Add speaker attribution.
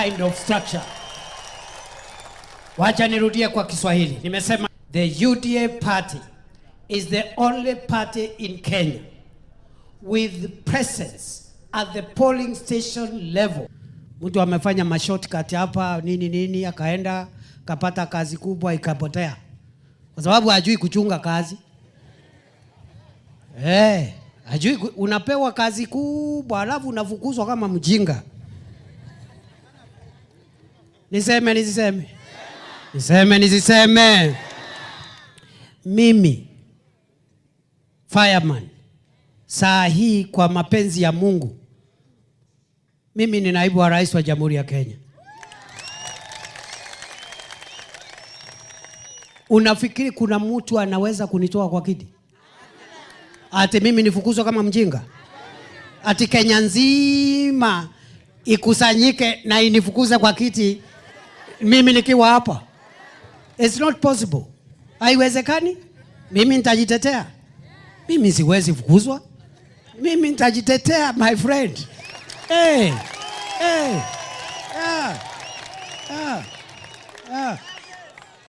Speaker 1: kind of structure. Wacha nirudie kwa Kiswahili. Nimesema the UDA party is the only party in Kenya with presence at the polling station level. Mtu amefanya mashortcut hapa nini nini, akaenda kapata kazi kubwa ikapotea, kwa sababu hajui kuchunga kazi. Eh, hajui unapewa kazi kubwa alafu unafukuzwa kama mjinga. Niseme nisiseme? Niseme nisiseme? Mimi fireman saa hii kwa mapenzi ya Mungu, mimi ni naibu wa rais wa Jamhuri ya Kenya. Unafikiri kuna mtu anaweza kunitoa kwa kiti? Ati mimi nifukuzwe kama mjinga? Ati Kenya nzima ikusanyike na inifukuze kwa kiti mimi nikiwa hapa? It's not possible. Haiwezekani. Mimi nitajitetea. Mimi siwezi fukuzwa. Mimi nitajitetea, my friend. Hey, hey, yeah, yeah, yeah.